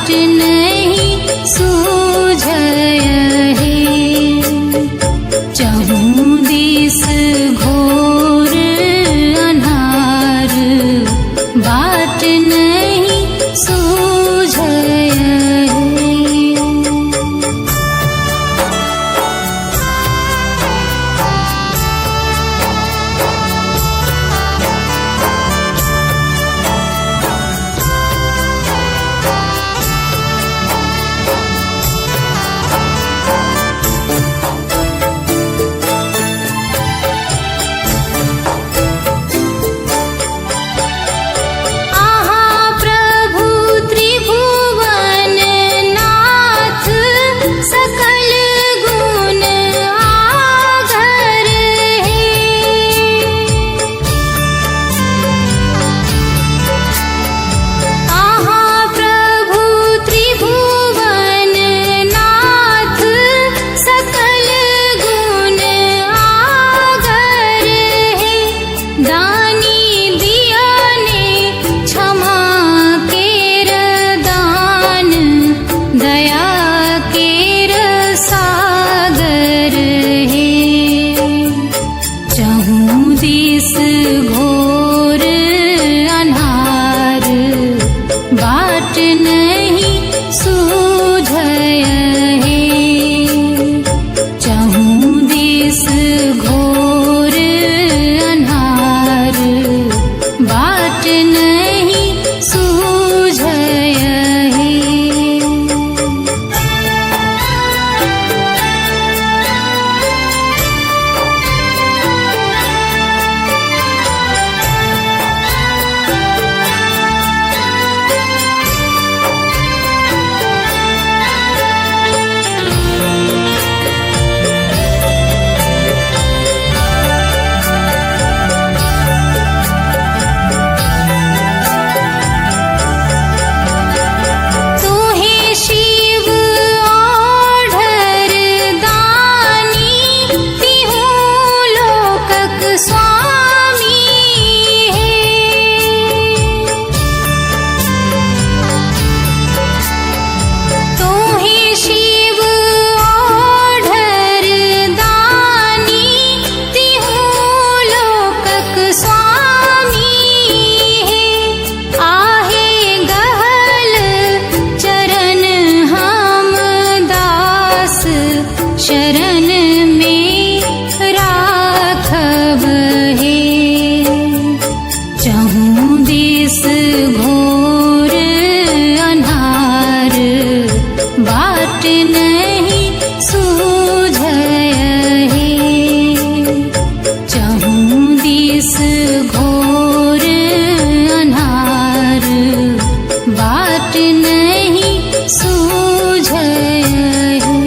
बाट नहीं सूझय हे। चहुँ दिस घोर अन्हार बाट नहीं सूझय हे। आहा प्रभु त्रिभुवन नाथ सकल गुण आगर हे। आहा प्रभु त्रिभुवन नाथ सकल गुण आगर हे। दानी दिया ने क्षमा केर दान दया केर सागर हे। चहुँ दिस घोर अन्हार बाट नहीं सूझय हे। चहुँ दिस घोर अन्हार बाट नहीं सूझय हे। तुहे शिव ओढ़र दानी तिहु लोकक स्वामी हे। तुहे शिव ओढ़र दानी तिहु लोकक स्वामी हे। आहे गहल चरण हम दास शरण में राखब हे। चहुँ दिस घोर अन्हार बाट नहीं सूझय हे। चहुँ दिस घोर अन्हार बाट नहीं सूझय हे।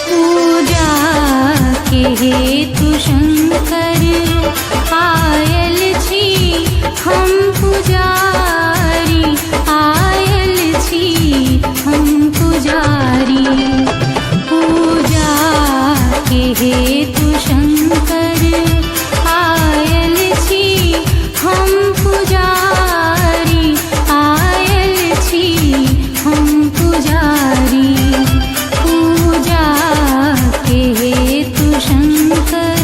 पूजा के हेतु शंकर आयल छी हम पुजारी, आयल छी हम पुजारी। पूजा के हेतु शंकर आयल छी हम पुजारी, आयल छी हम पुजारी। पूजा के हेतु शंकर।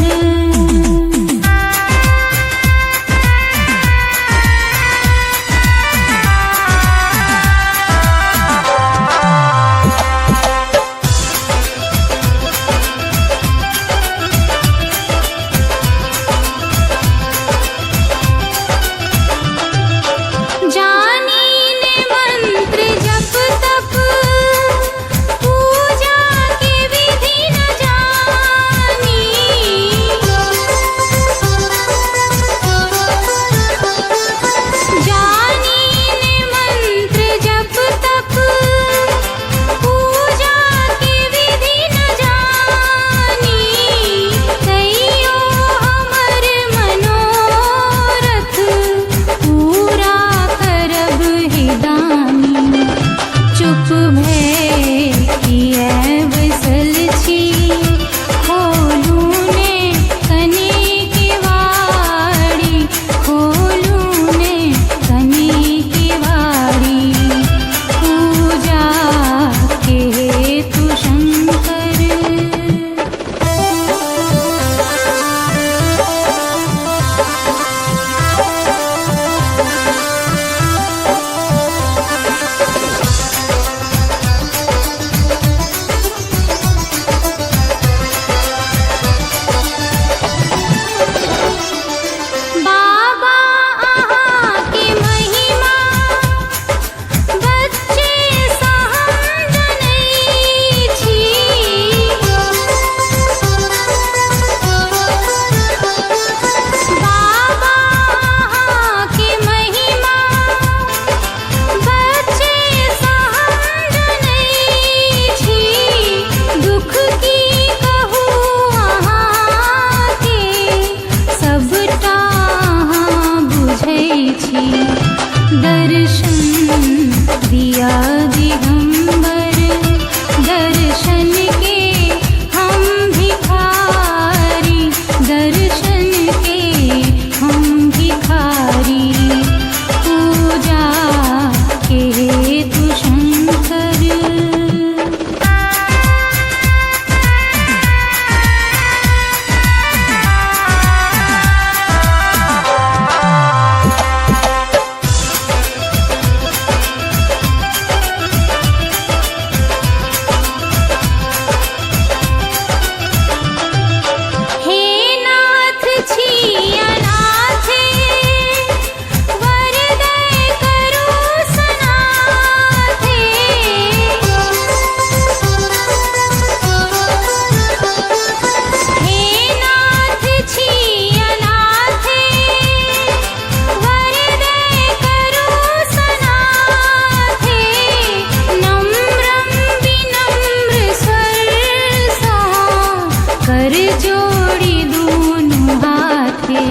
जोड़ी दूनु हाथे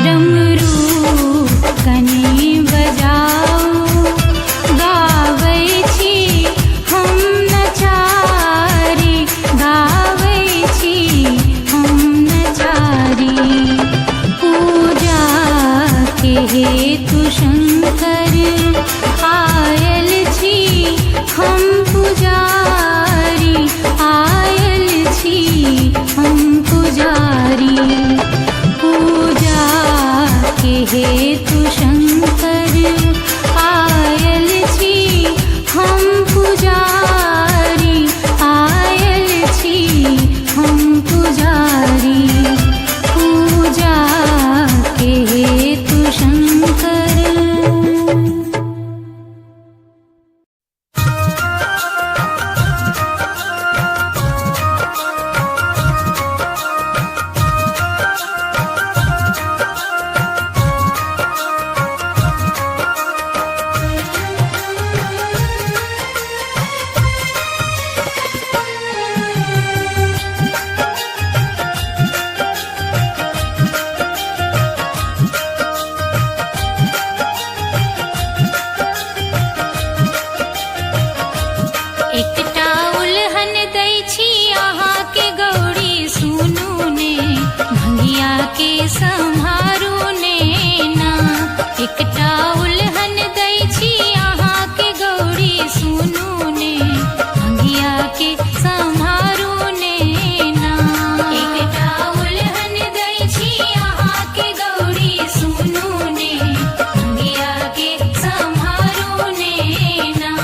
डमरू कनी बजाओ गाबै छी हम नचारी गाबै छी हम नचारी पूजा के हेतु शंकर आयल छी हम पुजारी आयल छी हम पुजारी पूजा के हेतु शंकर आयल छी हम पुजारी आयल छी हम पुजारी पूजा के हेतु शंकर। एकटा उलहन दै छी अहाँके गौरी सुनू ने भंगिया के सम्हारू ने ना। एकटा उलहन दै छी अहाँके गौरी सुनू ने भंगिया के सम्हारू ने ना। एकटा उलहन दै छी अहाँके गौरी सुनू ने भंगिया के सम्हारू ने ना।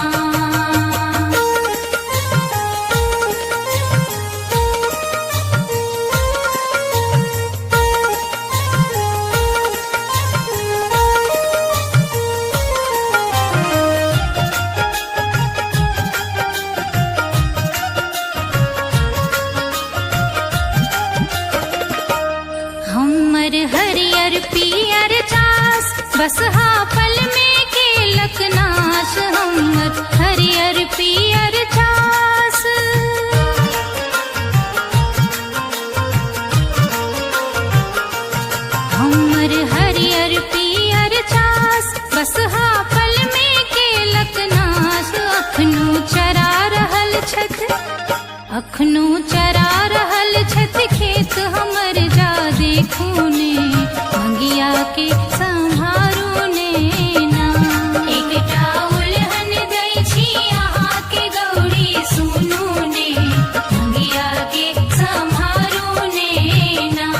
हमर हरियर पियर चास बसहा पल में केलक नाश हमर हरियर पियर चास। हमर हरियर पियर चास बसहा पल में केलक नाश अखनो चरा रहल छथि अखनो चरा रहल छथि खेत हमर जा देखू ने भंगिया के सम्हारू ने ना। एकटा उलहन दै छी अहाँके गौरी सुनू ने भंगिया के सम्हारू ने ना।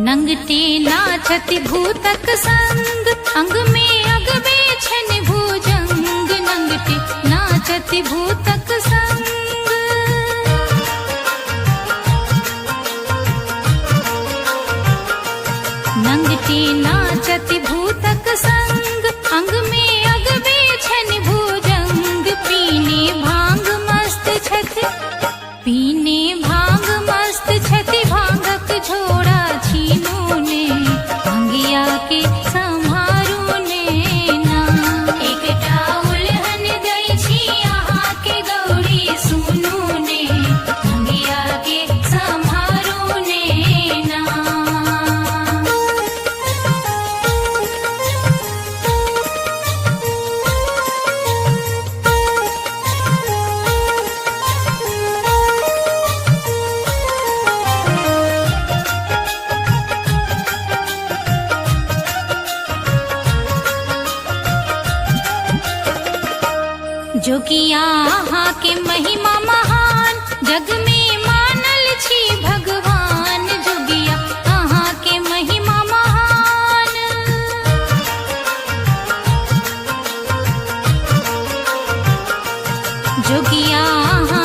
नंगटे नाचति भूतक संग अंग में अगबे छन भुजंग नंगटे नाचति भूतक संग। नंगटे नाचति भूतक संग अंग में अगबे छन भुजंग पीने भांग मस्त छथि पीने भांग मस्त छथि भांगक झोड़ा छीनू ने भंगिया के सम्हारू ने ना। एकटा उलहन दै छी अहाँके गौरी सुनू ने भंगिया के सम्हारू ने ना। जोगिया अहाँ के महिमा महान जग में मानल छी भगवान जोगिया अहाँ के महिमा महान। जोगिया अहाँ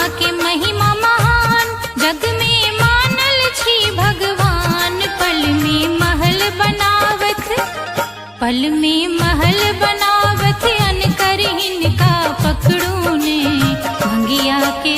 पल में महल बनावत अन कर हिनका पकड़ू ने। भंगिया के